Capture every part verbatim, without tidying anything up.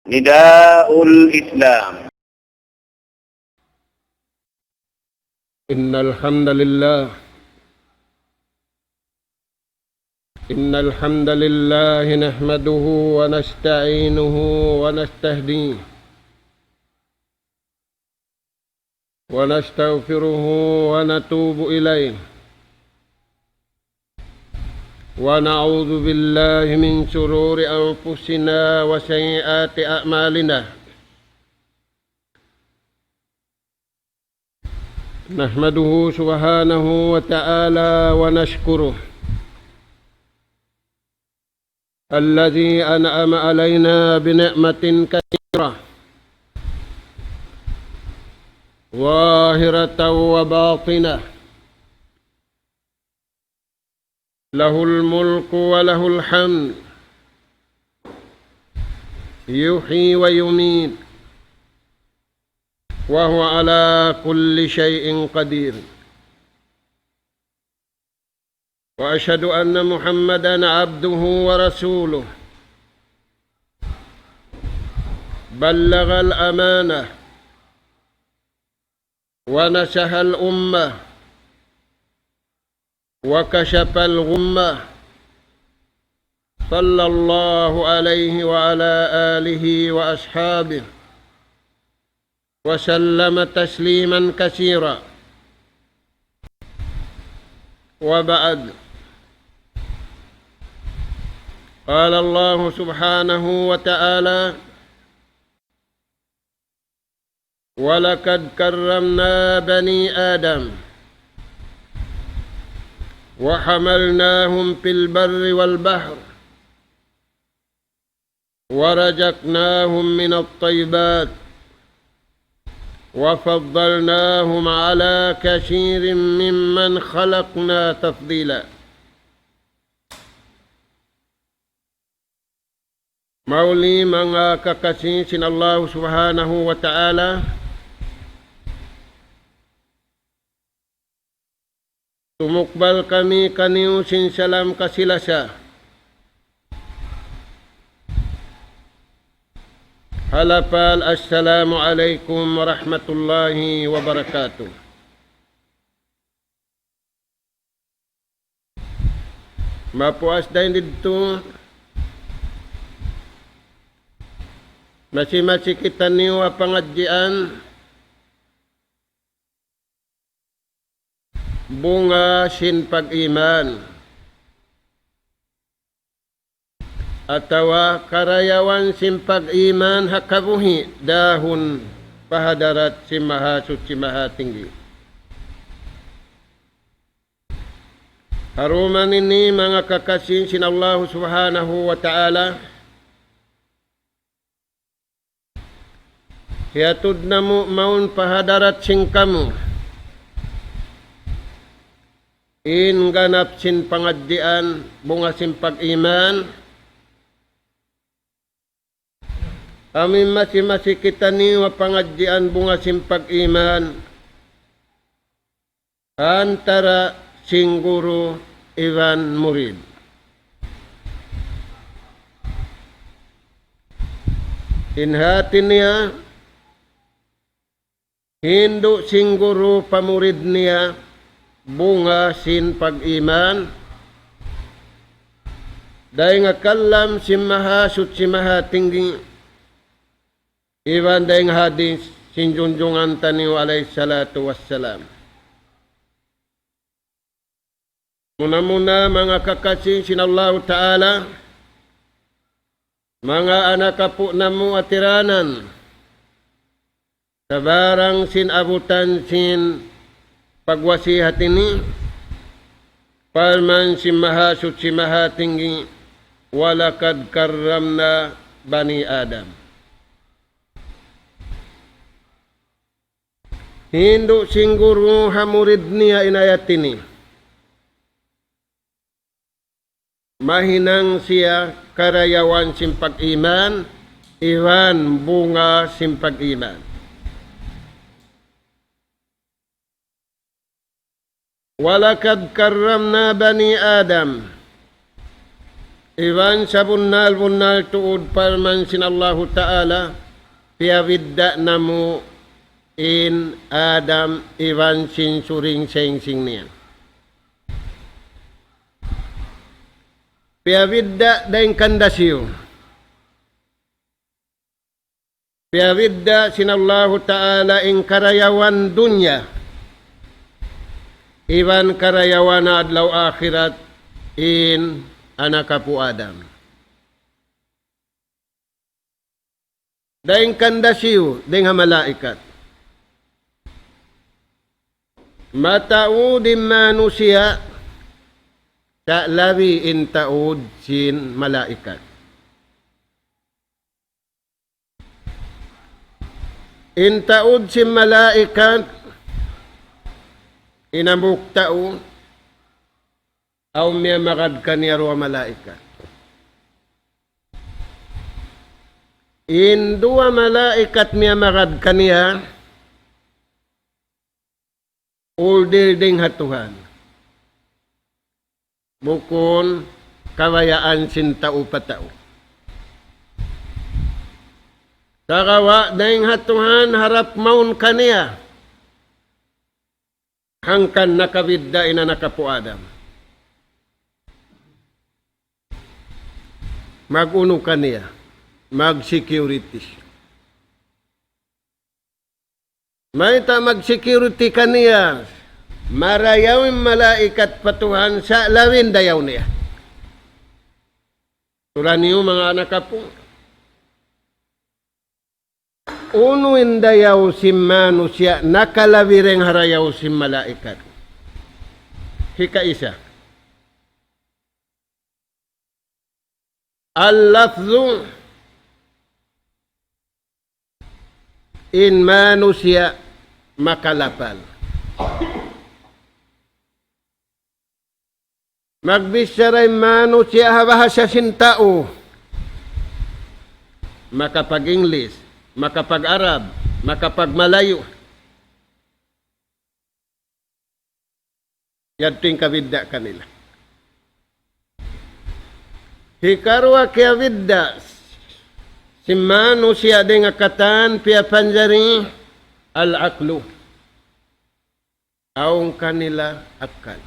نداء الإسلام. إن الحمد لله، إن الحمد لله نحمده ونستعينه ونستهديه ونستغفره ونتوب إليه، ونعوذ بالله من شرور أنفسنا وسيئات أعمالنا. نحمده سبحانه وتعالى ونشكره الذي أنعم علينا بنعمة كثيرة ظاهرة وباطنة، له الملك وله الحمد، يحيي ويميت، وهو على كل شيء قدير. وأشهد أن محمدا عبده ورسوله، بلغ الأمانة ونصح الأمة وكشف الغمة، صلى الله عليه وعلى آله وأصحابه وسلم تسليما كثيرا. وبعد، قال الله سبحانه وتعالى: ولقد كرمنا بني آدم وحملناهم في البر والبحر ورزقناهم من الطيبات وفضلناهم على كثير ممن خلقنا تفضيلا. Mahuli manga kakasi sin Allah Subhanahu wa Ta'ala, tumukbal kami kaniyu sin salam kasi-lasa. Ha lapal, Assalamu alaykum warahmatullahi wabarakatuh. Mapuas dayn didtu, masi-masi kitaniyu ha pangadjian bunga sin pag-iman, atawa karayawan sin pag-iman ha kabuhi' dahun pa hadarat sin Mahasuchi Mahatinggi. Ha dum ini manga kakasi sin Allah Subhanahu wa Ta'ala, hiyatud namu' mawn pa hadarat sin kamu in ganap sin pangadjian bunga sin pag-iman. Amu in masi-masi kitaniyu ha pangadjian bunga sin pag-iman antara sin guru iban murid. In hati niya, hindu' sin guru pa murid niya bunga sin pag-iman, dayn ha kalam sin Mahasuchi Mahatinggi, iban dayn ha hadis sin junjungan taniyu alayhi salatu wassalam. Muna-muna, manga kakasi sin Allahu Ta'ala, manga anak apu' namu' ha tiranan, sabarang sin abutan sin pagwasihat ini, parman sin Mahasuchi Mahatinggi, وَلَقَدْ كَرَّمْنَا بَنِي آدَمَ. Hindu' sin guru ha murid niya in ayat ini. Mahinang siya karayawan sin pag-iman, iban bunga sin pag-iman. وَلَقَدْ كَرَّمْنَا بَنِي آدَمَ. Iban sabunnal-bunnal tuud parman sin Allahu Ta'ala, piyabidda' namu' in Adam iban sin suring-singsing niya. Piyabidda' dayn kan dasiyu. Piyabidda' sin Allahu Ta'ala in karayawan dunya iban karayawan adlaw akhirat in anak apu' Adam. Dayn kan dasiyu, dayn ha malaikat. Mataud in manusiya', sa' labi in taud sin malaikat. In taud sin malaikat, in hambuuk tau, awn miyamagad kaniya duwa malaikat. In duwa malaikat miyamagad kaniya, order dayn ha Tuhan. Bukun kabayaan sin tau pa tau. Sagawa' dayn ha Tuhan harap mawn kaniya. Hangkan nakabidda' in anak apu' Adam. Mag-unu kaniya, mag-security. Mayta' mag-security kaniya, marayaw in malaikat pa Tuhan sa' labi in dayaw niya. Tuud niyu manga anak apu'. Unu in dayaw sin manusiya' nakalabi dayn ha dayaw sin malaikat. Hikaisa. Al-lafzu, in manusiya' makalapal. Magbichara in manusiya' ha bahasa sin tau. Makapag-English, makapag-Arab, makapag-Malayu. Yadtu in kabidda' kanila. Hikaruwa kiyabidda' sin manusiya' dayn ha katan piyapanjari al-aqlu. Awn kanila akkal.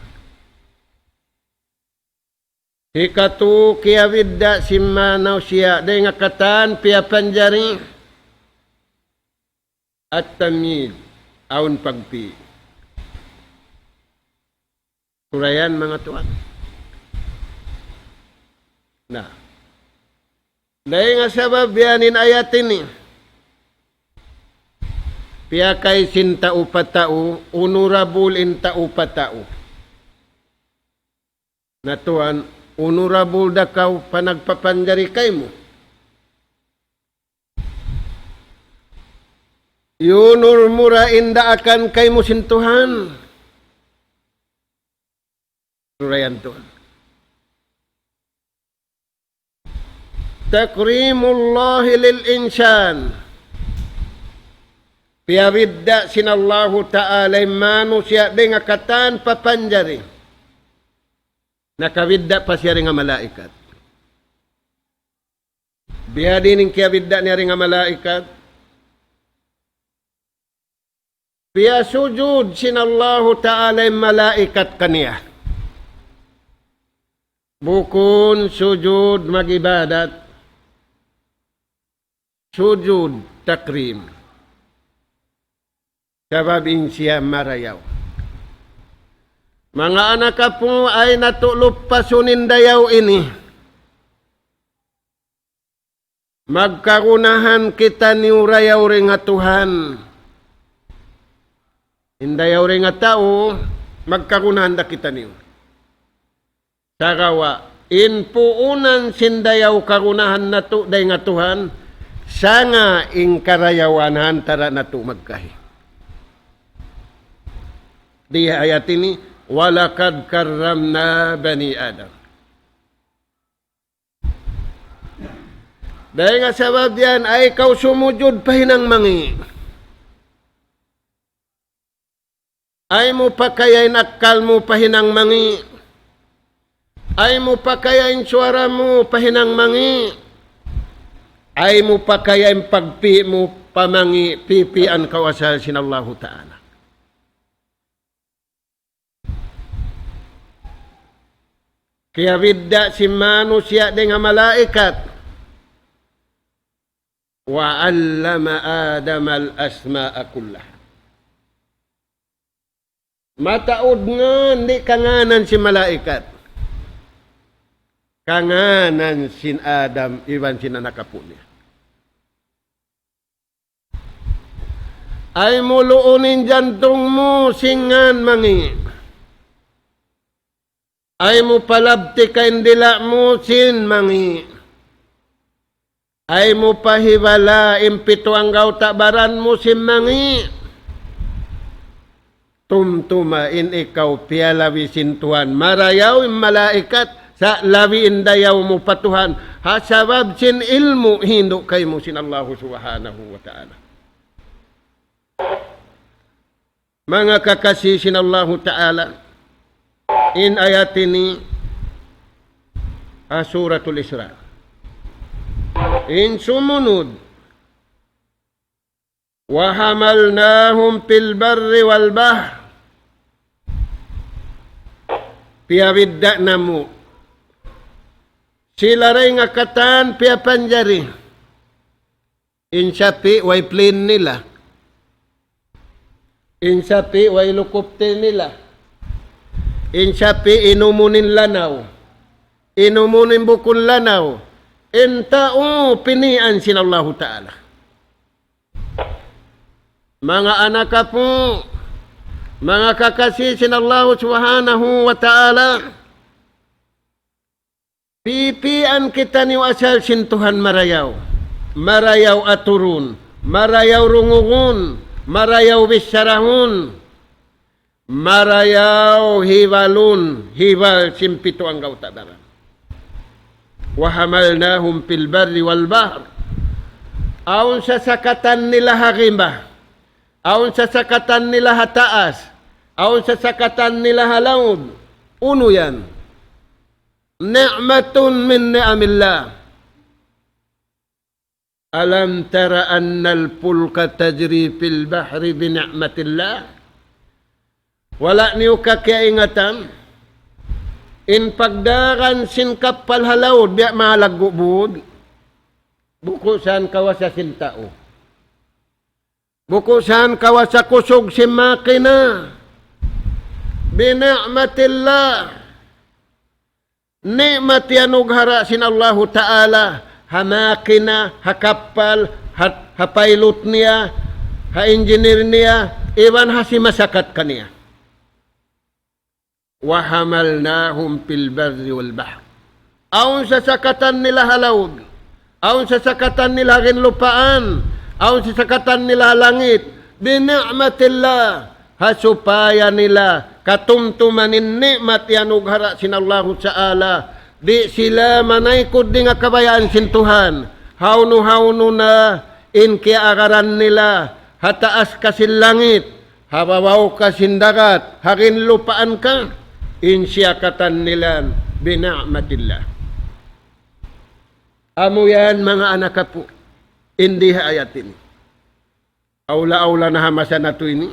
Hikatu kiyabidda' sin manusiya' dayn ha katan piyapanjari at-tamyiz, awn pagpi'. Surayan manga tuwan. Na. Dayn ha sabab yan in ayat ini. Piyakay sin tau pa tau, honorable in tau pa tau. Na tuwan, honorable da kaw pa nagpapanjari kaymu. Iyunur mu ra in daakan kaymu sin Tuhan. Surayan tuwan. تكريم الله للإنسان. Piyabidda' sin Allahu Ta'ala in manusiya' dayn ha katan papanjari. Nakabidda' pa siya dayn ha malaikat. Biyadiin in kiyabidda' niya dayn ha malaikat. Piyasujud sin Allahu Ta'ala in malaikat kaniya. Bukun sujud mag-ibadat, sujud takrim. Sabab in siya marayaw. Manga anak apu', ayaw natu' lupasun in dayaw ini. Magkagunahan kitaniyu dayaw dayn ha Tuhan. In dayaw dayn ha tau, magkagunahan da kitaniyu. Sagawa', in puunan sin dayaw kagunahan natu' dayn ha Tuhan, sanga in karayawan ha antara' natu' magkahi. Di ayat ini, وَلَقَدْ كَرَّمْنَا بَنِي آدَمَ. Dayn ha sabab yan, ayaw kaw sumujud pa hinang mangi'. Ayaw mu pakayain akkal mu pa hinang mangi'. Ayaw mu pakaya in suwara mu pa hinang mangi'. Ayaw mu pakaya in pagpi' mu pa mangi', pipian kaw asal sin Allahu Ta'ala. Kiyabidda' sin manusiya' dayn ha malaikat. وعلم آدم الأسماء كلها. Mataud ngan di' kangānan sin malaikat. Kangānan sin Adam iban sin anak apu' niya. Ayaw mu luun in jantung mu sin ngān mangi'. Ayaw mu palabtika in dila' mu sin mangi'. Ayaw mu pahibala in pitu anggawta' baran mu sin mangi'. Tumtuma in ikaw piyalabi sin Tuhan. Marayaw in malaikat, sa' labi in dayaw mu pa Tuhan. Ha sabab sin ilmu' hindu' kaymu sin Allahu Subhanahu wa Ta'ala. Manga kakasi sin Allahu Ta'ala, in ayat ini ha Suratul Isra. In sumunud, وحملناهم في البر والبحر. Piyabidda' namu'. Sila dayn ha katan piyapanjari. In sapi', way plane nila. In sapi', way helicopter nila. In sapi', inumun in lanaw. Inumun in bukun lanaw. In tau, pinian sin Allahu Ta'ala. Manga anak apu', manga kakasi sin Allahu Subhanahu wa Ta'ala. Pipian kitaniyu asal sin Tuhan marayaw. Marayaw aturun, marayaw rungugun, marayaw bissarahun, marayaw hibalun, hibal sin pitu anggawta' baran. وحملناهم في البر والبحر. Awn sasakatan nila ha gimba, awn sasakatan nila ha taas, awn sasakatan nila ha laud. Unu yan? نعمة من نعم الله. ألم تر أن الفلك تجري في البحر بنعمة الله. Wala' niyu kakiyaingatan in pagdagan sin kappal ha laud, biya' malaggu' būd. Bukun sa' kawasa sin tau. Bukun sa' kawasa kusug sin makina. بنعمة الله. Ni'mat iyanughara' sin Allahu Ta'ala, ha makina, ha kappal, ha, ha pilot niya, ha engineer niya, iban ha simasakat kaniya. وحملناهم في البر والبحر. Awn sasakatan nila ha laud, awn sasakatan nila ha ginlupaan, awn sasakatan nila ha langit, بنعمة الله, ha supaya nila katumtuman in ni'mat iyanughara' sin Allahu Ta'ala, di' sila manaykud dayn ha kabayaan sin Tuhan, hawnu-hawnu na in kiyaagaran nila, ha taas ka sin langit, ha babaw ka sin dagat, ha ginlupaan ka, in siyakatan nila بنعمة الله. Amu yan manga anak apu', in di ha ayat ini. Awla-awla na ha masa natu' ini.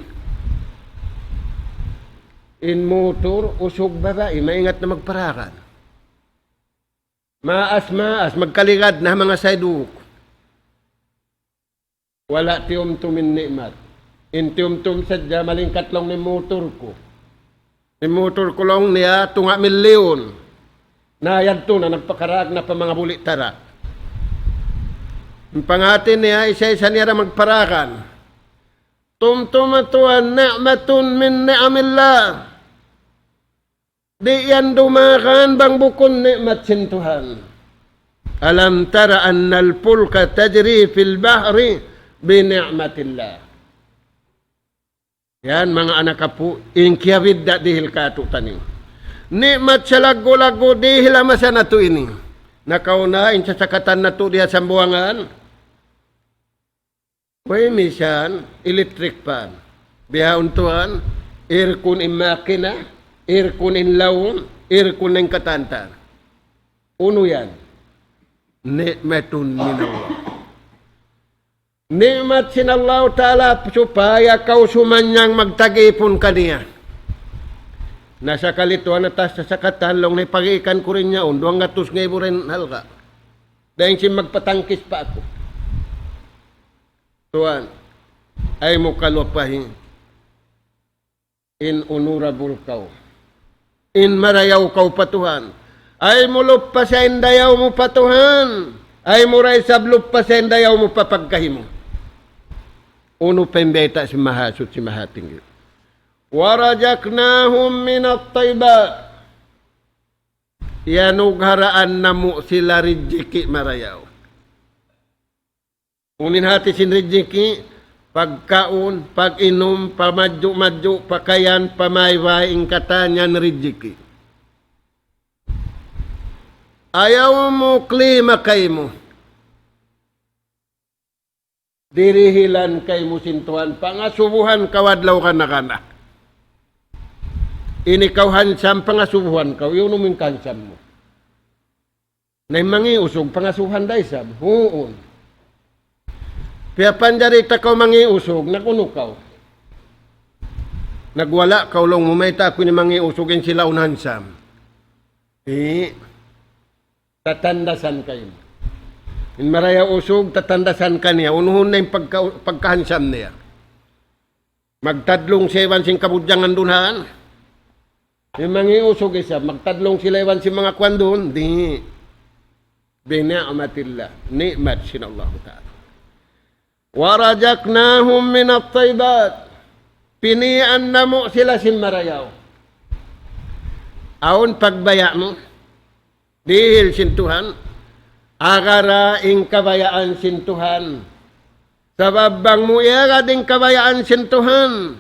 In mutur, usug babai, maingat na magparakan. Maas-maas, magkaligad na ha manga sidewalk. Wala' tiyumtum in ni'mat. In tiyumtum sadja malingkat laung in mutur ku. In mutur ku laung niya tunga' milyun. Na yadtu na nagpakaraak na pa manga buli' tarak. In panghati niya, isa-isa niya ra magparakan. Tumtuma tuwan, نعمة من نعم الله. Di' yan dumagan bang bukun ni'mat sin Tuhan. ألم تر أن الفلك تجري في البحر بنعمة الله. Yan, manga anak apu', in kiyabidda' dihil kātu'niyu. Ni'mat salaggu'-laggu' dihil ha masa natu' ini. Nakauna, in sasakatan natu' di ha Sambuwangan. Way misan, electric fan. Bihaun tuwan, aircon in makina, aircon in laung, Aircon na in katan ta. Unu yan? Ni'matun minallah. Ni'mat sin Allahu Ta'ala supaya kaw sumannang magtag-ipun kaniya. Na sakali tuwan, atas sa sakatan, laung niya, pag-iikan ku ra in yaun, duwanggatus ngaibu ra in halga'. Dayn sin magpatangkis pa aku. Tuwan, ayaw mu kalupahi in honorable kaw. In marayaw kaw pa Tuhan. Ayaw mu lupasan in dayaw mu pa Tuhan. Ayaw mu da isab lupasan in dayaw mu pa pagkahi mu. Unu pa in bayta' sin Mahasuchi Mahatinggi? وَرَزَقْنَاهُم مِّنَ الطَّيِّبَاتِ. Iyanugharaan namu' sila rijiki' marayaw. Unu in hati sin rijiki', pagkaun, pag-inum, pamadju'-madju', pakayan, pamaybay, in katan yan rijiki'. Ayaw mu klima kaymu. Dirihilan kaymu sin Tuhan, pangasubuhan kaw adlaw kana-kana. Ini kaw handsome, pangasubuhan kaw, unu in kahandsome mu. Na in mangi' usug, pangasubuhan da isab. Huun. Piyapanjari ta kaw mangi' usug, nag-unu kaw? Nagwala' kaw laung mu, mayta' aku ini mangi' usug, in sila un handsome. Di'. Tatandasan kaymu. In marayaw usug, tatandasan kaniya. Unuhun na in pagka-, pagka-handsome niya. Magtadlung siya iban sin kabudjangan duun han. In mangi' usug isab, magtadlung sila iban sin manga kuwan duun. Di'. بِنِعْمَةِ اللَّهِ. Ni'mat sin Allahu Ta'ala. وَرَزَقْنَاهُم مِّنَ الطَّيِّبَاتِ. Piyayaan namu' sila sin marayaw. Awn pagbaya' mu. Dihil sin Tuhan. Agara in kabayaan sin Tuhan. Sabab bang mu iyagad in kabayaan sin Tuhan,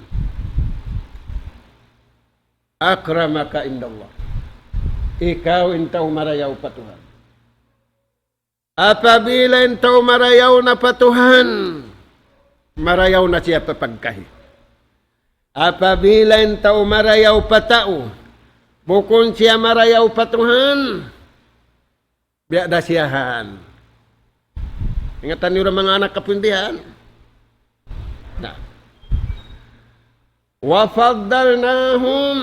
أَكْرَمَكَ عِندَ اللَّهِ. Ikaw in tau marayaw pa Tuhan. Apabila in tau marayaw na pa Tuhan, marayaw na siya pa pagkahi. Apabila in tau marayaw pa tau, bukun siya marayaw pa Tuhan, biya' da siya han. Ingatan niyu ra manga anak kapuindihan. Na. وَفَضَّلْنَاهُمْ.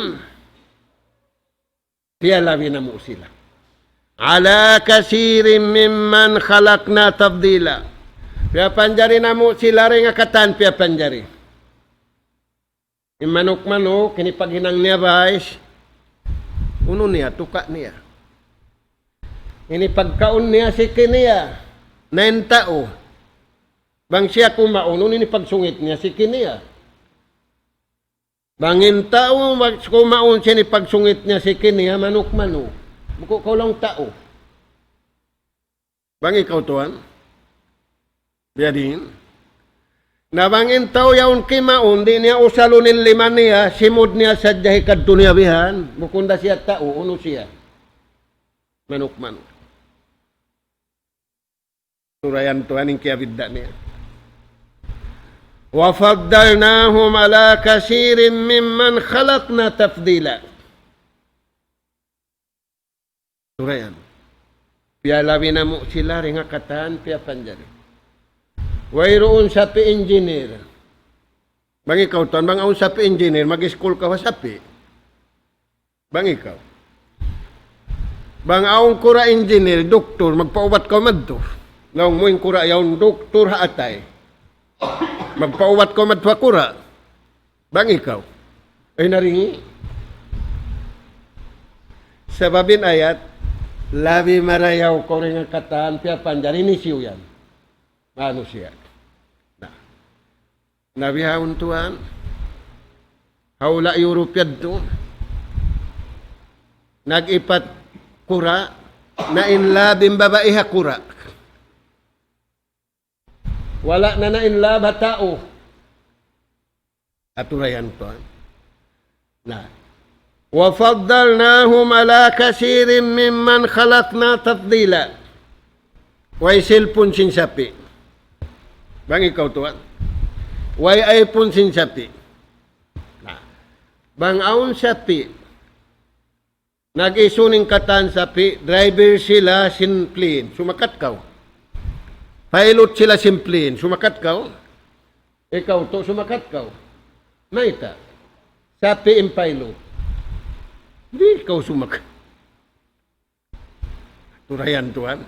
Piyalabi namu' sila. عَلَىٰ كَثِيرٍ مِّمَّنْ خَلَقْنَا تَفْضِيلًا. Piyapanjari namu' sila dayn ha katan piyapanjari. In manuk-manuk, ini paghinang niya bais. Unu niya, tuka' niya. Ini pagkaun niya, siki niya. Na in tau. Bang siya kumaun, unu ini pagsungit niya, siki niya. Bang in tau, mag-, kumaun siya ini pagsungit niya, siki niya, manuk-manuk. Bukun kaw laung tau. Bang ikaw tuwan. Biya' diin. Na bang in tau yaun kimaun, di' niya usalun in lima niya, simud niya sadja hikadtu niya bihan, bukun da siya tau, unu siya. Manuk-manuk. Surayan Tuhan in kiyabidda' niya. وَفَضَّلْنَاهُمْ عَلَىٰ كَثِيرٍ مِّمَّنْ خَلَقْنَا تَفْضِيلًا. Surayan. Piyalabi namu' sila dayn ha katan piyapanjari. Wayruun sapi' engineer. Bang ikaw tuwan, bang awn sapi' engineer, mag-iskul kaw ha sapi'. Bang ikaw. Bang awn kura' engineer, doktor, magpaubat kaw madtu. Laung mu in kura' yaun doktor ha atay. Magpaubat kaw madtu ha kura'. Bang ikaw. Ay, naringi. Sabab in ayat, labi marayaw kaw dayn ha katan piyapanjari, ini siyu yan. Manusiya'. Na. Na bihaun tuwan, ha hula' Europe yadtu, nag-ipat kura', na-in love in babai ha kura'. Wala' na na-in love ha tau. Aturayan tuwan. Na. وَفَضَّلْنَاهُمْ عَلَىٰ كَثِيرٍ مِّمَّنْ خَلَقْنَا تَفْضِيلًا. Way cellphone sin sapi'. Bang ikaw tuwan. Way iPhone sin sapi'. Na. Bang awn sapi'. Nag-isun in katan sapi', driver sila sin plane, sumakat kaw. Pilot sila sin plane, sumakat kaw. Ikaw tu, sumakat kaw. Mayta'? Sapi' in pilot. Di' kaw sumakat. Turayan tuwan.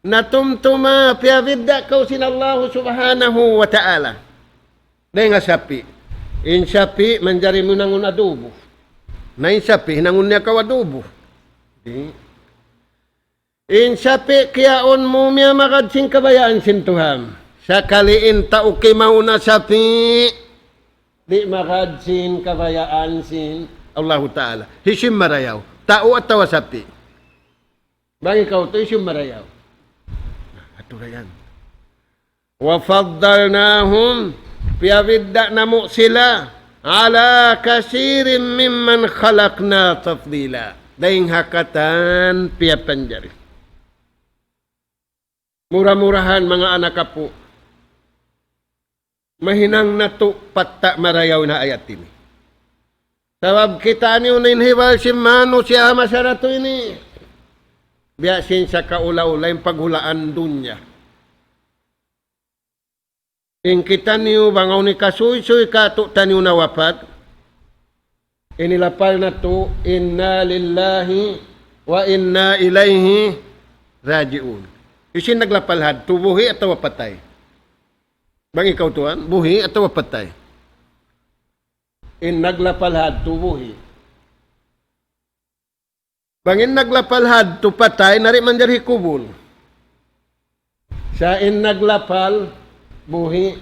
Natumtuma, piyabidda' kaw sin Allahu Subhanahu wa Ta'ala. Dayn ha sapi'. In sapi', manjari mu hinangun adubu. Na in sapi', hinangun niya kaw adubu. Di'. In sapi' kiyaun mu miyamagad sin kabayaan sin Tuhan. Sakali in tau kimauna sapi', di' magad sin kabayaan sin Allahu Ta'ala. Hisiyu in marayaw? Tau atawa sapi'? Bang ikaw tu, hisiyu in marayaw? Atu ra yan. وفضلناهم, piyabidda' namu' sila, على كثير ممن خلقنا تفضيلا. Dayn ha katan piyapanjari. Mura-murahan, manga anak apu', mahinang natu' patta' marayaw in ha ayat ini. Sabab kitaa niyu na in hibal sin manusiya' ha masa natu' ini. Biya' sin sakaula-ula in paghulaan dunya. In kitaniyu bang awn hikasuysuy kātu'niyu nawapat, in lapal natu', إنا لله وإنا إليه راجعون. Hisiyu in naglapal hadtu, buhi' atawa patay? Bang ikaw tuwan, buhi' atawa patay? In naglapal hadtu, buhi'. Bang in naglapal hadtu patay, na di' manjari hikubul. Sa' in naglapal buhi',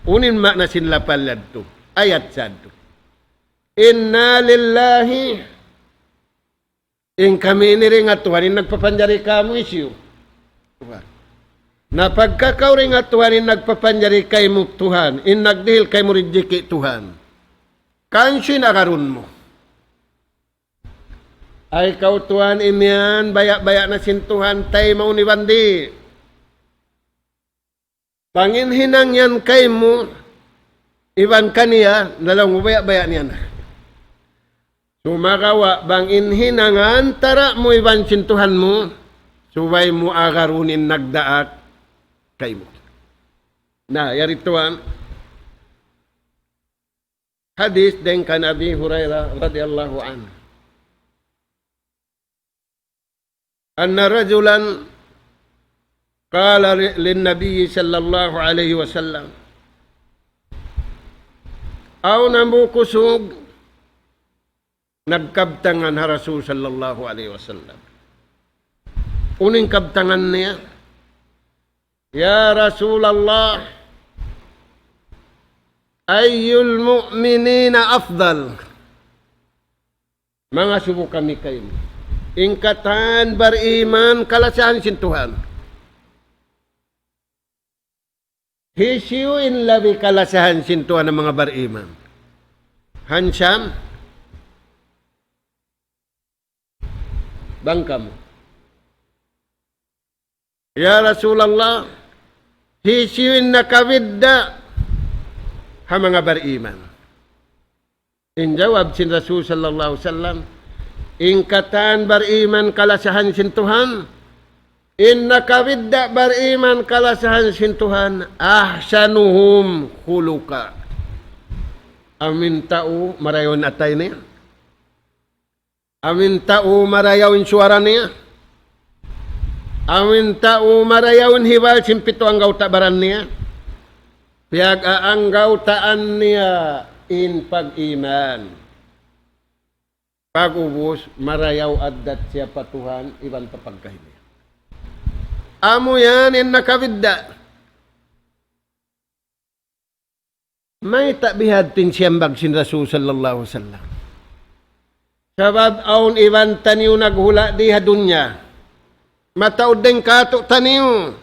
unu in maana sin lapal yadtu? Ayat sadtu. إنا لله. In kami ini dayn ha Tuhan, in nagpapanjari kāmu' hisiyu? Tuhan. Na pagka kaw dayn ha Tuhan, in nagpapanjari kaymu' Tuhan, in nagdihil kaymu' rijiki' Tuhan. Kansiyu in agarun mu? Ay kaw tuwan imiyan, baya'-baya' na sin Tuhan, taymaun iban di'. Bang in hinang yan kaymu, iban kaniya, na laung mu baya'-baya' niya na. Sumagawa', bang in hinang antara' mu iban sin Tuhan mu, subay mu agarun in nagdaak kaymu. Na, yari tuwan. Hadith dayn kan Abi Hurairah radiyallahu anhu. أن رجلا قال للنبي صلى الله عليه وسلم. Awn hambuuk usug nagkabtangan ha Rasul sallallahu alayhi wasallam. Unu in kabtangan niya? يا رسول الله، أي المؤمنين أفضل؟ Mangasubu kami kaymu. In katan bariman kalasahan sin Tuhan. Hisiyu in labi kalasahan sin Tuhan ha manga bariman? Handsome? Bang kamu. Ya Rasulullah, hisiyu in nakabidda' ha manga bariman? In jawab sin Rasul sallallahu alayhi wasallam, in katan bariman kalasahan sin Tuhan, in nakabidda' bariman kalasahan sin Tuhan, أحسنهم خلقا. Amu in tau marayaw in atay niya. Amu in tau marayaw in suwara niya. Amu in tau marayaw in hibal sin pitu anggawta' baran niya. Piyaganggawtaan niya in pag-iman. Pag'ubus, marayaw addat siya pa Tuhan, iban pa pagkahi niya. Amu yan in nakabidda'. Mayta' bihadtu in siyambag sin Rasul sallallahu alayhi wasallam? Sabab awn iban taniyu naghula' di ha dunya. Mataud dayn kātu'niyu.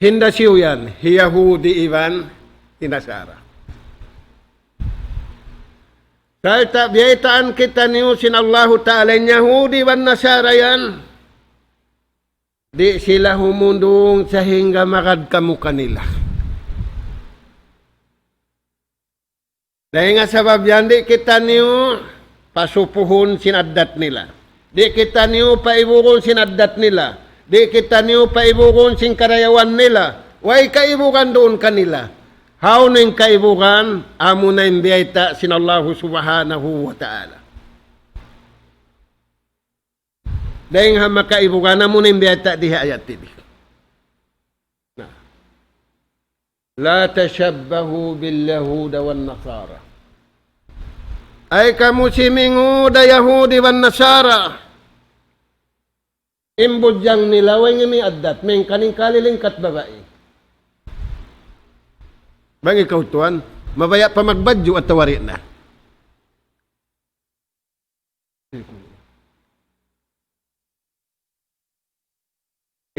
Hinda siyu yan, hi Yahudi iban hi Nasara. Sarta' biyaytaan kitaniyu sin Allahu Ta'ala in Yahudi iban Nasara yan. Di' sila humundung sahingga magad kamu kanila. Dayn ha sabab yan, di' kitaniyu pasupuhun sin addat nila. Di' kitaniyu paiburun sin addat nila. Di' kitaniyu paiburun sin karayawan nila. Way kaiburan duun kanila. Hawnu in kaiburan, amuna in biyayta' sin Allahu Subhanahu wa Ta'ala. Dayn ha makaiburan, amuna in biyayta' di ha ayat ini. Na. لا تشبهوا باليهود والنصارى. Ay kamu simingud ha Yahudi iban Nasara. In budjang nila way ngimi addat, main kaning kalilingkat babai. Bang ikaw tuwan, mabaya' pa magbadju' atawa di' na?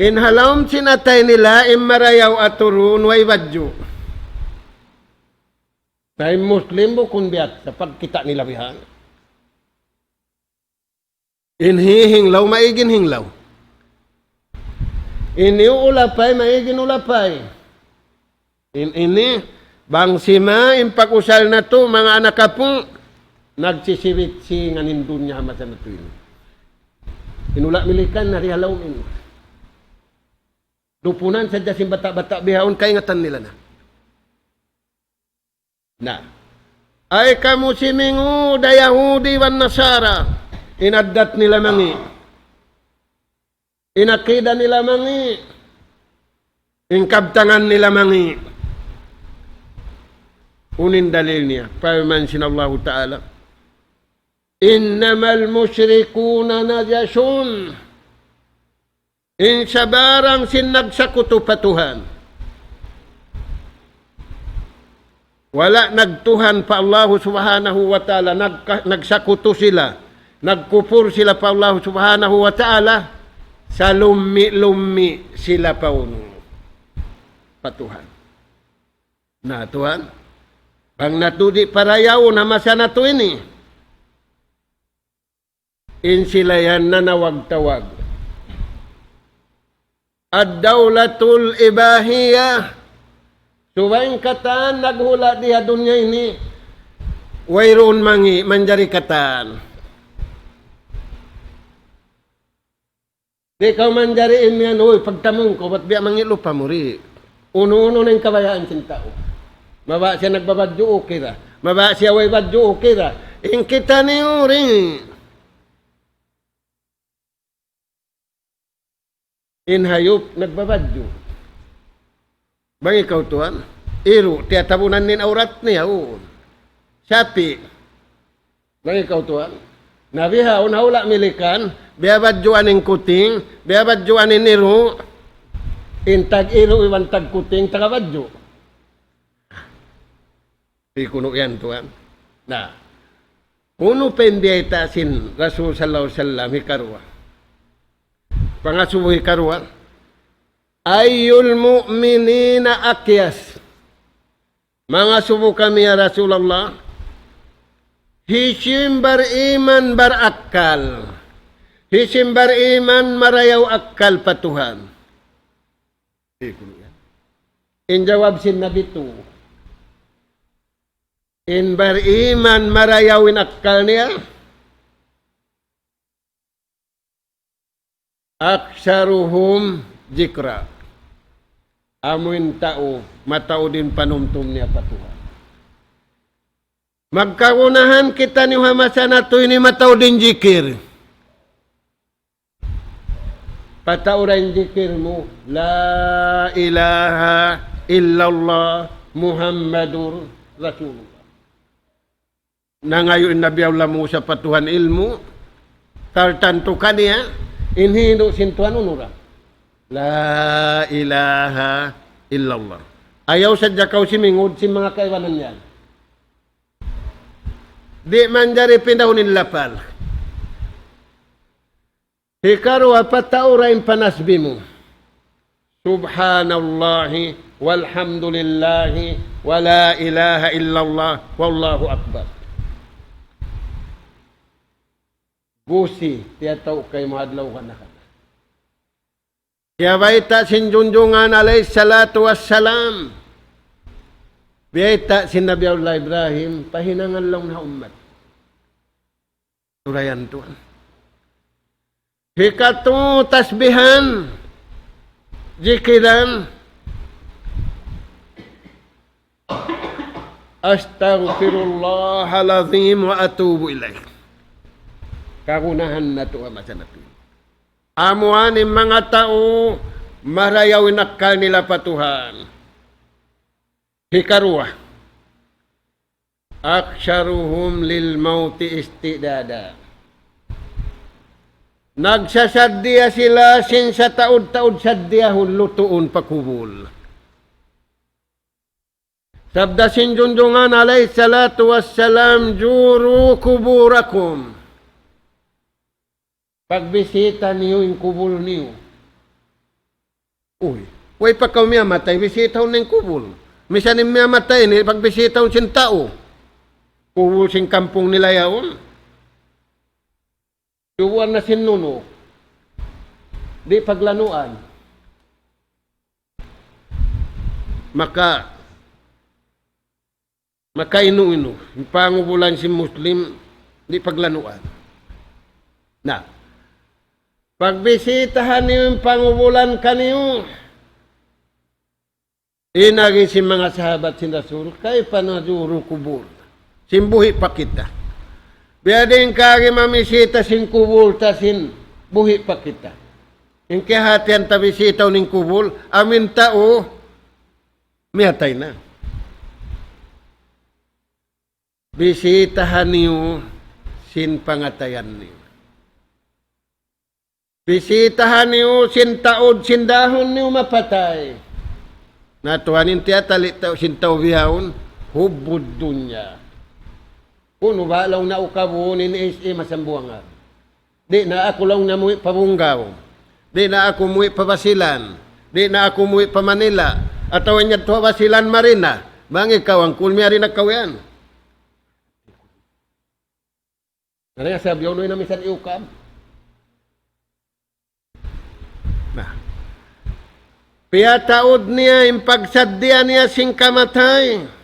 In ha lawm sin atay nila, in marayaw aturun, way badju'. Na in Muslim bukun biya' sa pagkita' nila bihan. In hi-, hinglaw, maig in hinglaw. In iyu ulapay, maig in ulapay. In ini, bang sima in pag-usal natu', manga anak apu', nagsisiwit singan in dunya ha masa natu' ini. In hula' Milikan, nari ha lawm ini. Dupunan sadja sin bata'-bata' bihaun kaingatan nila na. Na. Ay kamu simingud ha Yahudi iban Nasara, in addat nila mangi'. In akida nila mangi'. In kabtangan nila mangi'. Unu in dalil niya? Parman sin Allahu Ta'ala, إنما المشركون نجس. In sabarang sin nagsakutu pa Tuhan. Wala' nagtuhan pa Allahu Subhanahu wa Ta'ala, nagka-, nagsakutu sila, nagkupur sila pa Allahu Subhanahu wa Ta'ala, salummi'-lummi' sila pa unu? Pa Tuhan. Na, tuwan, bang natu' di' parayawun ha masa natu' ini. In sila yan nanawag-tawag. الدولة الإباحية. Subay in katan naghula' di ha dunya ini, wayruun mangi', manjari katan. Di' kaw manjari imiyan, "Uy, pagtamung kaw, bat biya' mangi' lupa mu ri." Unu-unu na in kabayaan sin tau. Mabaya' siya nagbabadju', okay ra. Mabaya' siya way badju', okay ra. In kitaniyu ri. In hayup nagbabadju'. Bang ikaw tuwan, iru', tiyatabunan in awrat niya, uu. Sapi'. Bang ikaw tuwan. Na bihaun ha hula' Milikan, biyabadjuan in kuting, biyabadjuan in iru', in tag-iru' iban tag-kuting, taga badju'. Di' kunu' yan tuwan. Na, unu pa in biyayta' sin Rasul sallallahu alayhi wasallam hikaruwa. Pangasubu hikaruwa. أي المؤمنين أكيس. Mangasubu kami, ya Rasulullah, hisiyu in bariman barakkal, hisiyu in bariman marayaw akkal pa Tuhan. In jawab sin Nabi tu, in bariman marayaw in akkal niya, أكثرهم ذكرا. Amu in tau mataud in panumtum niya pa Tuhan. Magkagunahan kitaniyu ha masa natu' ini mataud in jikir. Pataura in jikir mu, لا إله إلا الله محمد رسول الله. Nangayu' in Nabi Allah Musa pa Tuhan ilmu', tartantu kaniya, in hindu' sin Tuhan unu ra. لا إله إلا الله. Ayaw sadja kaw simingud sin manga kaibanan yan. Di' manjari pindahun in lapal. Hikaruwa, pataura in panasbih mu. سبحان الله والحمد لله ولا إله إلا الله والله أكبر. Busi, tiyatau kaymu ha adlaw kana-kana. Kiyabayta' sin Junjungan alayhi salatu wassalam. Biyayta' sin Nabi Allah Ibrahim, pahinangan laung na ummat. Surayan tuwan. Hikatu tasbihan, jikiran, أستغفر الله العظيم وأتوب إليه. Kagunahan natu' ha masa napin. Amu ini in manga tau marayaw in akkal nila pa Tuhan. Hikaruwa, أكثرهم للموت استعدادا. Nagsasaddiya sila sin sataud-taud saddiyahun lutuun pa kubul. Sabda sin Junjungan alayhi salatu wassalam, زوروا قبوركم. Pagbisita niyu in kubul niyu. Uy, way pa kaw miyamatay, bisitahun na in kubul. Misan in miyamatay ini, pagbisitahun sin tau. Kubul sin kampung nila yaun. Subuan na sin nunu. Di' paglanuan. Maka, makainu-inu. In pangubulan sin Muslim, di' paglanuan. Na, pagbisitahan niyu in pangubulan kaniyu, in agi sin manga sahabat sin Rasul, كيف نزور القبور؟ Sin buhi' pa kita. Biya' diin kaagi mamisita sin kubul ta sin buhi' pa kita. In kiyahatihan ta bisitahun in kubul, amu in tau, miyatay na. Bisitahan niyu sin pangatayan niyu. Bisitahan niyu sin taud, sin dahun niyu mapatay. Na tuwan in tiyatali' tau sin tau bihaun, حب الدنيا. Kunu' ba laung na ukabuun in S A masambuangan. Di' na aku laung na muwi' pa Bungaw. Di' na aku muwi' pa Basilan. Di' na aku muwi' pa Manila. Atawa in yadtu ha Basilan mari na. Bang ikaw angkul miyari na kaw yan. Ano yan, sabi, unu in misan iukab? Na. Piyataud niya in pagsaddiya niya sin kamatay.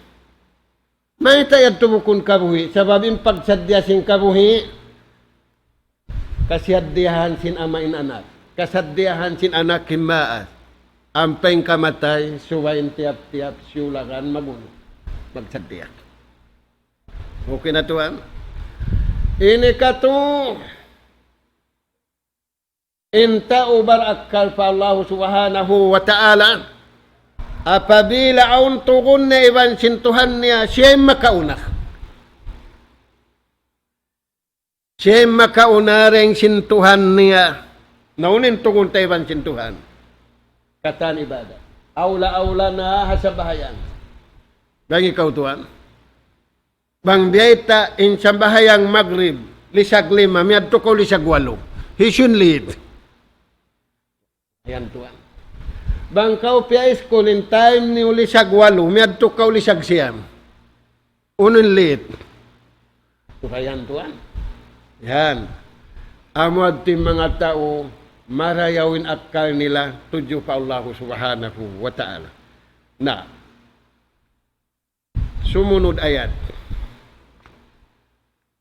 Mayta' yadtu bukun kabuhi', sabab in pagsaddiya sin kabuhi', kasaddiyahan sin ama' in anak, kasaddiyahan sin anak in maas, ampa in kamatay, subay in tiyap-tiyap siyulakan magunu', magsaddiya. Okay na tuwan? Ini katu', in tau barakkal pa Allah Subhanahu wa Ta'ala, apabila awn tugun niya iban sin Tuhan niya, siya in makauna. Siya in makauna dayn sin Tuhan niya. Na unu in tugun ta iban sin Tuhan? Katan ibadat. Awla-awla na ha sambahayang. Bang ikaw tuwan. Bang biyayta' in sambahayang magrib, lisag lima, miyadtu kaw lisag walu. Hisiyu in late? Yan tuwan. Bang kaw piyaiskul in time niyu lisag walu, miyadtu kaw lisag siyam. Unu in late? Yan tuwan. Yan. Amu yadtu in manga tau, marayaw in akkal nila tudju pa Allahu Subhanahu wa Ta'ala. Na, sumunud ayat.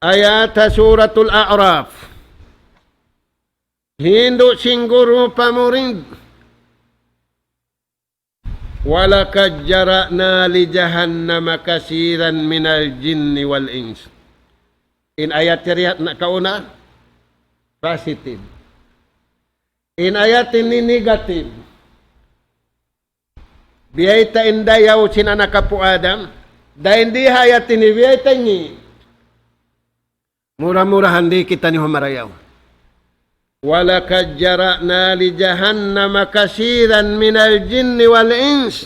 Ayat ha Suratul A'raf. Hindu' sin guru pa murid. وَلَقَدْ ذَرَأْنَا لِجَهَنَّمَ كَثِيرًا مِنَ الْجِنِّ وَالْإِنسِ. In ayat yari nakauna, positive. In ayat ini negative. Biyayta' in dayaw sin anak apu' Adam, dayn di ha ayat ini biyayta' in ngi'. Mura-murahan di' kitaniyu marayaw. وَلَقَدْ ذَرَأْنَا لِجَهَنَّمَ كَثِيرًا مِنَ الْجِنِّ وَالْإِنسِ.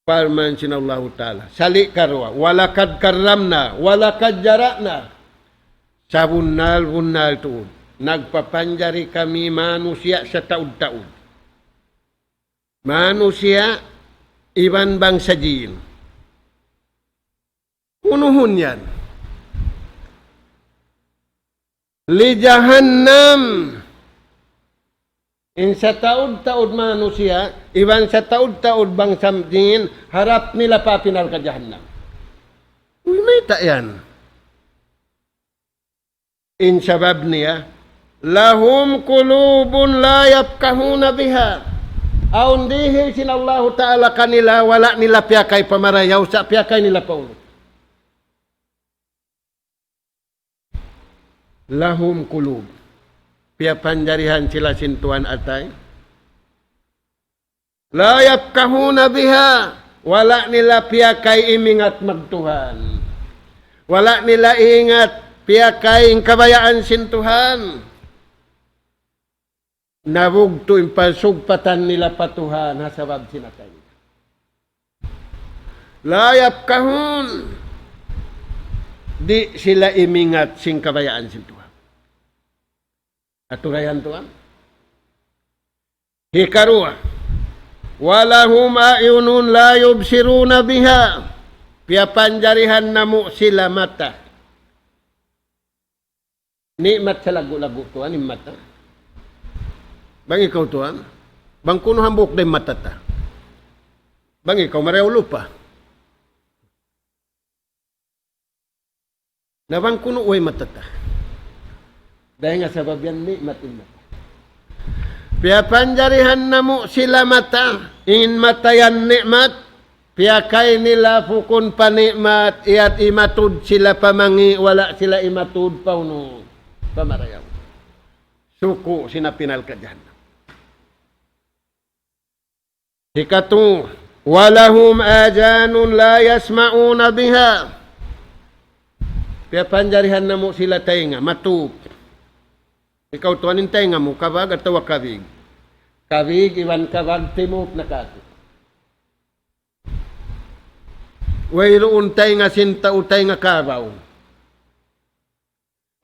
Parman sin Allahu Ta'ala. Sali' karuwa. وَلَقَدْ كَرَّمْنَا. وَلَقَدْ ذَرَأْنَا. Sabunnal-bunnal tuud. Nagpapanjari kami manusiya' sataud-taud. Manusiya' iban bangsa jin. Unuhun yan. لِجَهَنَّمَ. In sataud-taud manusiya', iban sataud-taud bangsa jin, harap nila pa api narka' jahannam. Uy, mayta' yan. In sabab niya, لهم قلوب لا يفقهون بها. Awn dihil sin Allahu Ta'ala kanila, wala' nila piyakay pa marayaw, sa' piyakay nila pa unu. لهم قلوب. Piyapanjarihan sila sin Tuhan atay. لا يفقهون بها. Wala' nila piyakay imingat magtuhan. Wala' nila iingat piyakay in kabayaan sin Tuhan. Nabugtu' in pagsugpatan nila pa Tuhan ha sabab sin atay. لا يفقهون. Di' sila imingat sin kabayaan sin Tuhan. Aturayan Tuhan. Hikaruwa, ولهم أعين لا يبصرون بها. Piyapanjarihan namu' sila mata. Ni'mat sa laggu'-laggu' tuwan in mata. Bang ikaw tuwan, bang kunu' hambuuk da in mata ta. Bang ikaw marayaw lupa. Na bang kunu' way mata ta. Dayn ha sabab yan ni'mat in mata. Piyapanjarihan namu' sila mata, in mata yan ni'mat, piyakay nila bukun pa ni'mat, iyat imatud sila pa mangi', wala' sila imatud pa unu, pa marayaw. Suku' sin api narka' jahannam. Hikatu, ولهم آذان لا يسمعون بها. Piyapanjarihan namu' sila taynga, matup. Ikaw tuwan in taynga mu, kabag atawa kabig. Kabig iban kabag timup na katu'. Wayruun taynga sin tau taynga kabaw.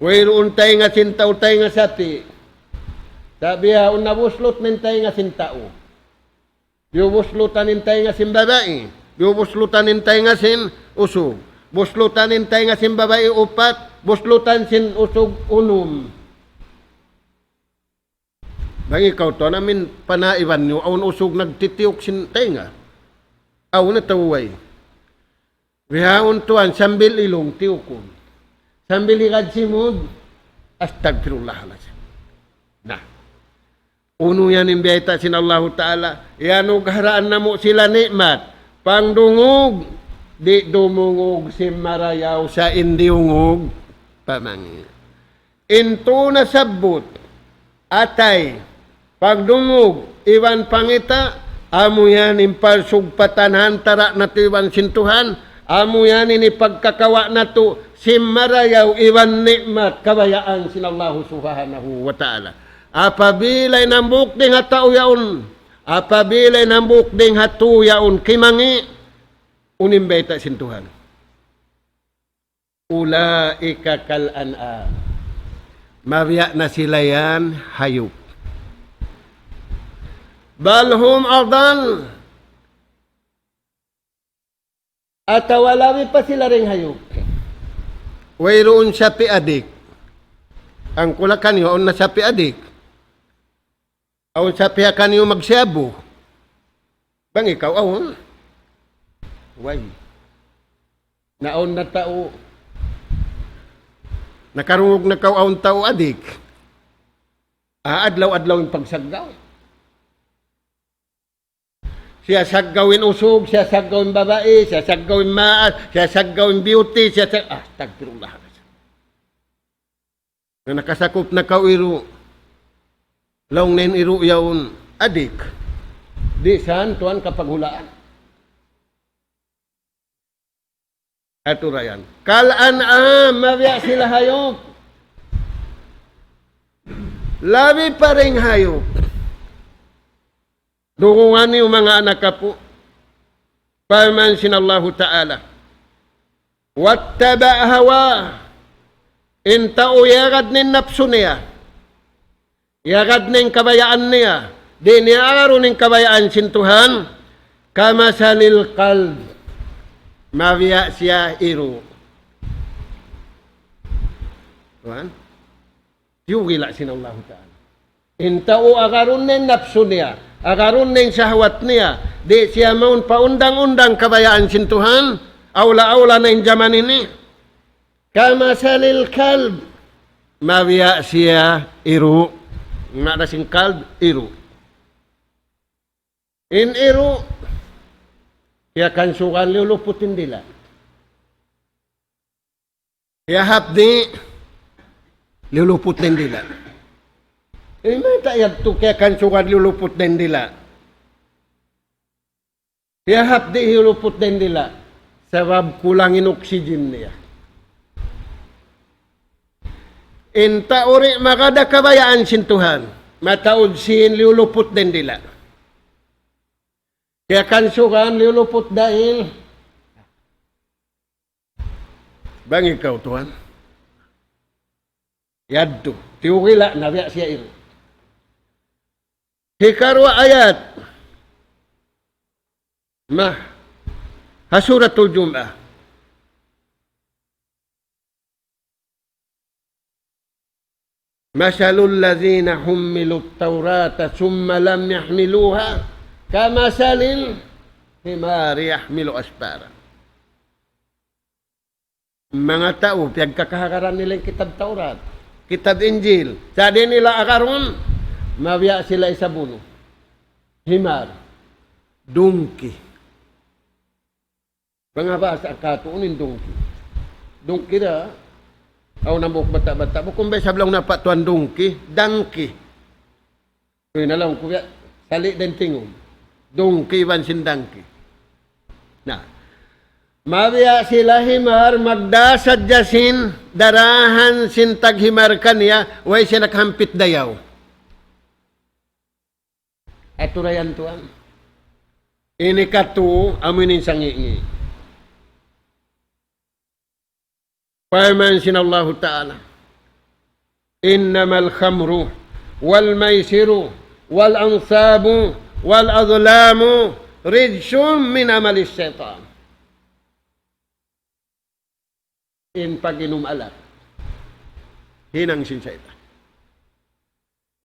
Wayruun taynga sin tau taynga sapi'. Sa' bihaun na buslut in taynga sin tau. Biyubuslutan in taynga sin babai. Biyubuslutan in taynga sin usug. Buslutan in taynga sin babai upat. Buslutan sin usug unum. Bang ikaw tuwan amin panaiban niyu, awn usug nagtitiyuk sin taynga. Awn atawa way. Bihaun tuwan sambil ilung tiyukun. Sambil higad simud. Astagfirullahalazim. Na. Unu yan in biyayta' sin Allahu Ta'ala. Iyanugharaan namu' sila ni'mat. Pangdungug. Di' dumungug sin marayaw sa' in diyungug pa mangi'. In tū nasabbut, atay, pagdungug, iban pangita', amu yan in pagsugpatan ha antara' natu' iban sin Tuhan, amu yan in hipagkakawa' natu' sin marayaw iban ni'mat kabayaan sin Allahu Subhanahu wa Ta'ala. Apabila in hambuuk dayn ha tau yaun, apabila in hambuuk dayn ha tū yaun kimangi', unu in bayta' sin Tuhan. أولئك كالأنعام. Mabiya' na sila yan hayup. بل هم أضل. Atawa labi pa sila dayn hayup. Wayruun sapi' adik. Hangkula' kaniyu, awn na sapi' adik. Awn sapi' ha kaniyu magsiyabu. Bang ikaw, awn. Way. Na awn na tau. Nakarungug na kaw awn tau adik. Ah, adlaw-adlaw in pagsaggaw. Siya saggaw in usug, siya saggaw in babai, siya saggaw in maas, siya saggaw in beauty, siya sag-, ah, astagfirullah. Na nakasakup na kaw iru'. Laung na in iru' yaun, adik. Di' san tuwan kapaghulaan. Aturayan. كالأنعام, mabiya' sila hayup. Labi pa dayn hayup. Dungugan niyu manga anak apu'. Parman sin Allahu Ta'ala. واتبع هواه. In tau iyagad niya in napsu niya. Iyagad niya in kabayaan niya. Di' niya agarun in kabayaan sin Tuhan. كمثل الكلب. Mabiya' siya iru'. Tuwan. Tiyugila' sin Allahu Ta'ala. In tau agarun niya in napsu niya, agarun niya in sahwat niya, di' siya mawn pa undang-undang kabayaan sin Tuhan, awla-awla na in jaman ini. كمثل الكلب, mabiya' siya iru'. Maana sin kalb, iru'. In iru', kiyakansugan, liyuluput in dila'. Kiyahapdi', liyuluput in dila'. Eh, mayta' yadtu kiyakansugan, liyuluput in dila'? Kiyahapdi', liyuluput in dila'. Sabab kulang in oxygen niya. In tau di' magad ha kabayaan sin Tuhan, mataud sin liyuluput in dila'. Kiyakansugan, liyuluput dayn. Bang ikaw, tuwan. Yadtu. Tiyugila' na biya' siya iru'. Hikaruwa ayat. Ma. Ha Suratul Jum'ah. مثل الذين حملوا التوراة ثم لم يحملوها كمثل الحمار يحمل أسفارا. Manga tau, piyagkakahagaran nila in kitab Taurat, kitab Injil. Sa' di' nila agarun, mabiya' sila isab unu. Himar. Dungki. Bang ha bahasa katu' unu in dungki. Dungki da. Awn hambuuk bata'-bata'. Bukun ba isab laung nila pa tuwan dungki. Dangki. Uy, na laung ku biya'. Sali' da in tingug. Dungki iban sin dangki. Na. Mabiya' sila himar, magdā sadja sin darahan sin taghimar kaniya, way siya nakahampit dayaw. Atu ra yan, tuwan. Ini katu', amu ini in sangi'-ngi'. Parman sin Allahu Ta'ala, إنما الخمر والميسر والأنصاب والأزلام رجس من عمل الشيطان. In pag-inum alak, hinang sin saytan.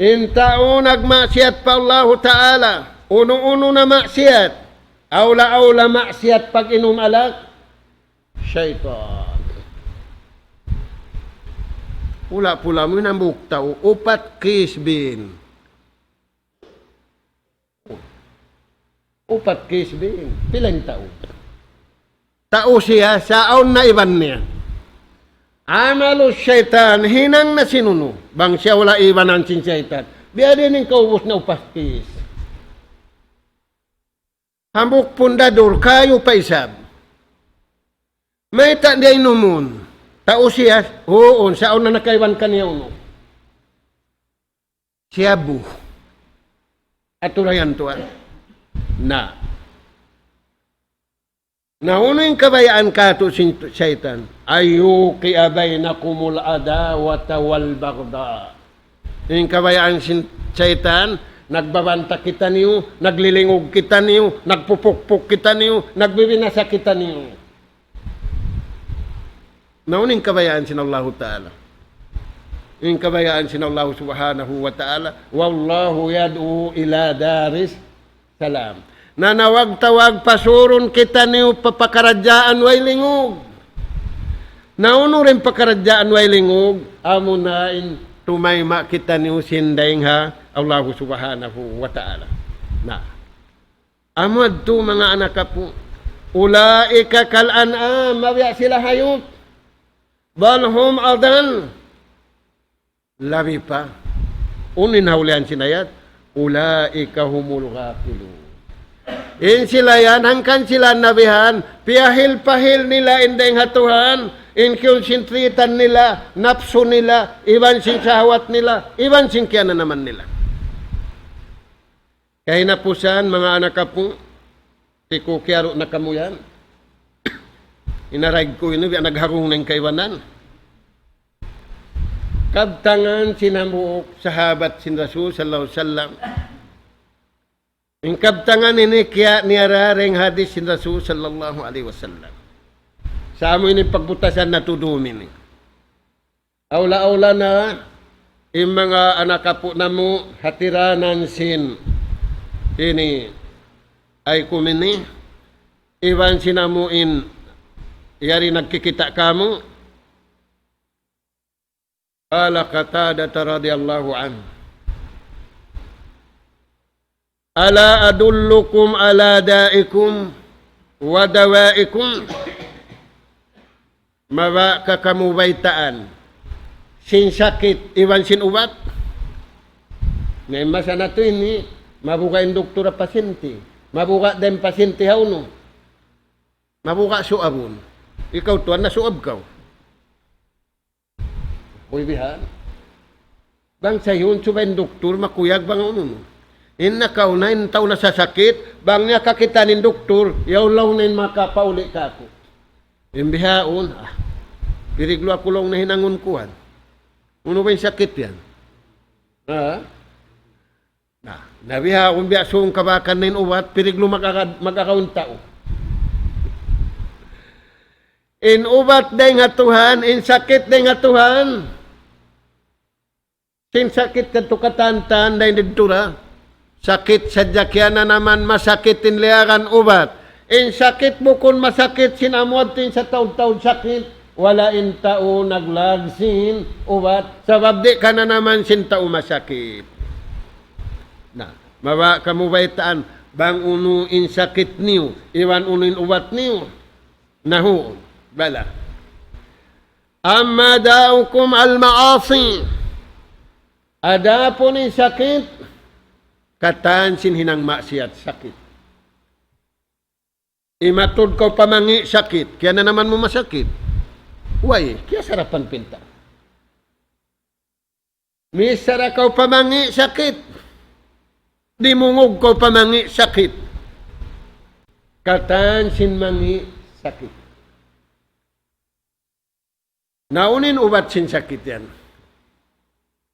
In tau nagmaksiyat pa Allahu Ta'ala, unu-unu na maksiyat, awla-awla maksiyat pag-inum alak, saytan. Pula-pula mu in hambuuk tau, upat kisbin. Upat kisbin, pila in tau? Tau siya, sa' awn na iban niya. Amalu saytan, hinang na sin unu. Bang siya wala' ibanan sin saytan. Biya' diin in kaubus na upat kis. Hambuuk pundadur, kayu pa isab. Mayta' di' inumun? Tau siya, huun, sa' awn na nakaiban kaniya unu. Siyabu. Atu ra yan, tuwan. Na. Na unu in kabayaan katu' sin saytan? أن يوقع بينكم العداوة والبغضاء. In kabayaan sin saytan, nagbabanta kitaniyu, naglilingug kitaniyu, nagpupukpuk kitaniyu, nagbibinasa kitaniyu. Na unu in kabayaan sin Allahu Ta'ala? In kabayaan sin Allahu Subhanahu wa Ta'ala, والله يدعو إلى دار السلام. Nanawag-tawag, pasurun kitaniyu pa pakaradjaan way lingug. Na unu ra in pakaradjaan way lingug, amuna in tumayma' kitaniyu sin dayng ha Allahu Subhanahu wa Ta'ala. Na. Amu yadtu manga anak apu'. أولئك كالأنعام, mabiya' sila hayut. بل هم أضل. Labi pa. Unu in ha ulihan sin ayat? أولئك هم الغافلون. In sila yan, hangkan sila nabihan, piyahil-pahil nila in dayng ha Tuhan, in kiyunsintritan nila, napsu nila, iban sin sahwat nila, iban sin kiyananaman nila. Kahinapusan, manga anak apu', di' ku kiyaru' na kamu yan. Inaraig ku ini, biya' nagharung na in kaibanan. Kabtangan sin hambuuk sahabat sin Rasul sallallahu alayhi wasallam. In kabtangan ini kiya' niya ra dayng hadis sin Rasul sallallahu alayhi wasallam. Sa' amu ini pagbutasan natu' dum ini. Awla-awla na, In manga anak apu' namu' hatiranan sin ini ay kumini, iban sin amu in yari nagkikita' kamu. قال قتادة رضي الله عنه: ألا أدلكم على دائكم ودوائكم؟ Mabaya' ka kamu baytaan sin sakit iban sin ubat? Na in masa natu' ini, mabuga' in doktor ha pasyente. Mabuga' da in pasyente ha unu. Mabuga' suabun. Ikaw tuwan, nasuab kaw. Uy, bihan. Bang sa yaun, subay in doktor, makuyag bang unu. In nakauna, in tau nasasakit, bang niya kakitaan in doktor, yaun laung niya in makapauli' kāku'. In bihaun, ah, piriglu aku laung niya hinangun kuwan. Unu ba in sakit yan? Ha? Na, na bihaun biya' sūng kabakan na in ubat, piriglu mag-aga-, mag-agaw in tau. In ubat dayn ha Tuhan, in sakit dayn ha Tuhan. Sin sakit kadtu katantan dayn didtu ra. Sakit sadja kiyananaman masakit in liyagan ubat. In sakit bukun masakit sin amu yadtu in sataud-taud sakit. Wala' in tau naglag sin ubat. Sabab di' kananaman sin tau masakit. Na, mabaya' kamu baytaan bang unu in sakit niyu, iban unu in ubat niyu. Na huun, bala. أما داؤكم المعاصي. Adapun in sakit, katan sin hinang maksiyat sakit. Imatud kaw pa mangi' sakit, kiyananaman mu masakit. Way, kiyasarapan pinta. Misara kaw pa mangi' sakit. Dimungug kaw pa mangi' sakit. Katan sin mangi' sakit. Na unu in ubat sin sakit yan?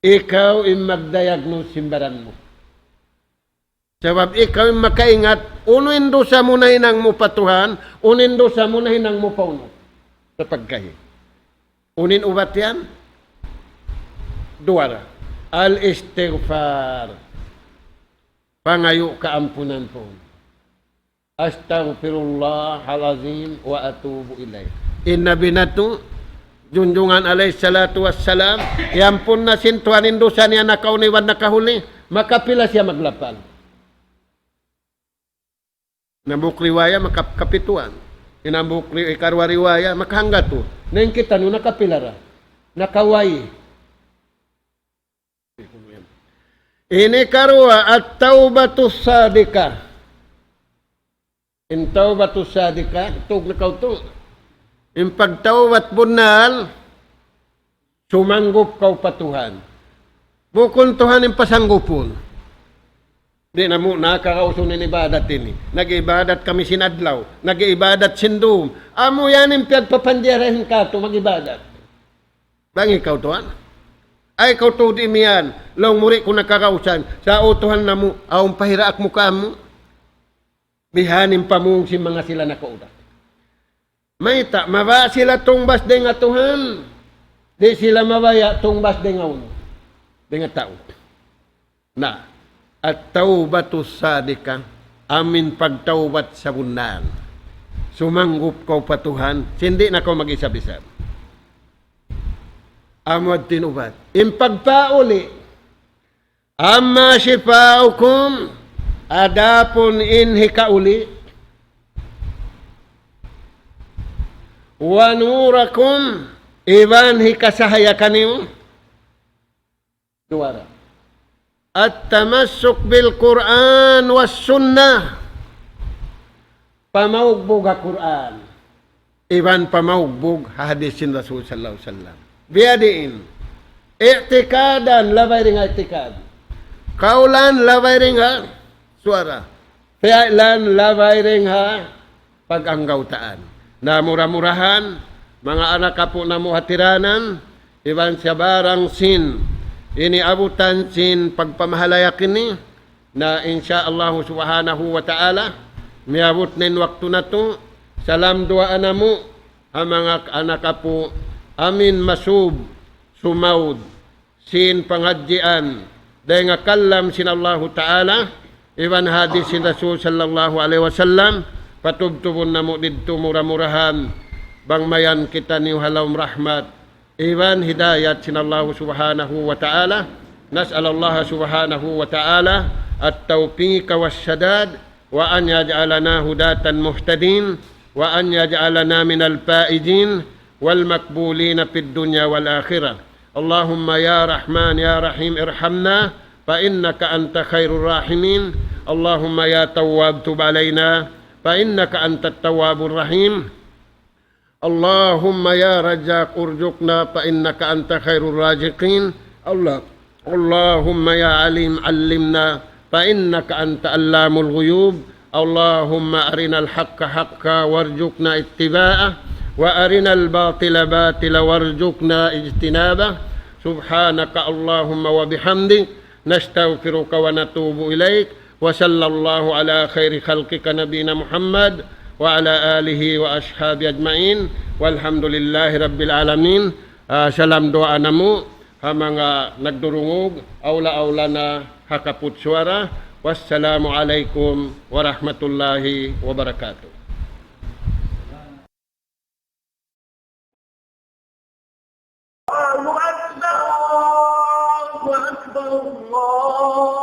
Ikaw in mag-diagnose sin baran mu. Sabab ikaw in makaingat, unu in dusa mu nahinang mu pa Tuhan, unu in dusa mu nahinang mu pa unu. Sa pagkahi. Unu in ubat yan? Duwa ra. Al-istighfar. Pangayu' kaampunan pa unu. أستغفر الله العظيم وأتوب إليه. In Nabi natu', junjungan alayhi salatu wassalam, iyampun na sin Tuhan in dusa niya nakauna iban nakahuli, makapila siya maglapal? Hambuuk riwaya, maka-, kapituan. In hambuuk ri-, ikaruwa riwaya, makahanggatus. Na in kitaniyu nakapila ra? Nakaway. Ini karuwa, at-tawbatus sadiqah. In tawbatus sadiqah, tug na kaw tu. In pagtawbat bunnal, sumanggup kaw pa Tuhan. Bukun Tuhan in pasanggupun. Di' namu' nakakausun in ibadat ini. Nag-ibadat kami sin adlaw. Nag-ibadat sin dum. Amu yan in piyagpapanjarihan katu' mag-ibadat. Bang ikaw tuwan. Ay, ikaw tuud imiyan. Laung mu di' ku nakakausan. Sa' o Tuhan namu', awn pa hiraak mu kamu. Bihan in pamung sin manga sila nakauna. Mayta', mabaya' sila tungbas dayn ha Tuhan. Di' sila mabaya' tungbas dayn ha unu. Dayn ha tau. Na, at-tawbatus sadiqah, amu in pagtawbat sabunnal. Sumanggup kaw pa Tuhan, sin di' na kaw mag-isab-isab. Amu yadtu in ubat. In pagpauli', أما شفاؤكم, adapun in hikauli', ونوركم, iban hikasahaya kaniyu, duwa ra. التمسك بالقرآن والسنة. Pamaugbug ha Qur'an. Iban pamaugbug ha hadis sin Rasul sallallahu alayhi wasallam. Biyadiin. I'tikadan, labay dayn ha i'tikad. Qawlan, labay dayn ha suwara. Fi'lan, labay dayn ha pag-anggawtaan. Na mura-murahan, manga anak apu' namu' hatiranan, iban sabarang sin ini abutan sin pagpamahalayak ini, na insya Allahu subhanahu wa ta'ala, miyabut na in waktu natu', salam duwaa namu', ha manga anak apu', amin masub, sumaud, sin pangadjian dayn ha kalam sin Allahu Ta'ala, iban hadis sin Rasul sallallahu alayhi wasallam, patubtubun namu' didtu mura-murahan, bang mayan kitaniyu ha lawm rahmat iban hidayat sin Allahu Subhanahu wa Ta'ala. نسأل الله سبحانه وتعالى التوفيق والسداد، وأن يجعلنا هداة مهتدين، وأن يجعلنا من الفائزين والمقبولين في الدنيا والآخرة. اللهم يا رحمن يا رحيم ارحمنا فإنك أنت خير الراحمين. اللهم يا تواب تب علينا فإنك أنت التواب الرحيم. اللهم يا رزاق ارزقنا فإنك أنت خير الرازقين. الله، اللهم يا عليم علمنا فإنك أنت علام الغيوب. اللهم أرنا الحق حقا وارزقنا اتباعه، وأرنا الباطل باطلا وارزقنا اجتنابه. سبحانك اللهم وبحمدك، نستغفرك ونتوب إليك. وصلى الله على خير خلقك نبينا محمد وعلى آله وأصحابه أجمعين. والحمد لله رب العالمين. Ah, salam duwaa namu' ha manga nagdurungug, awla-awla na ha kaput suwara. Wassalamu alaykum warahmatullahi wabarakatuh. الله أكبر، الله أكبر، الله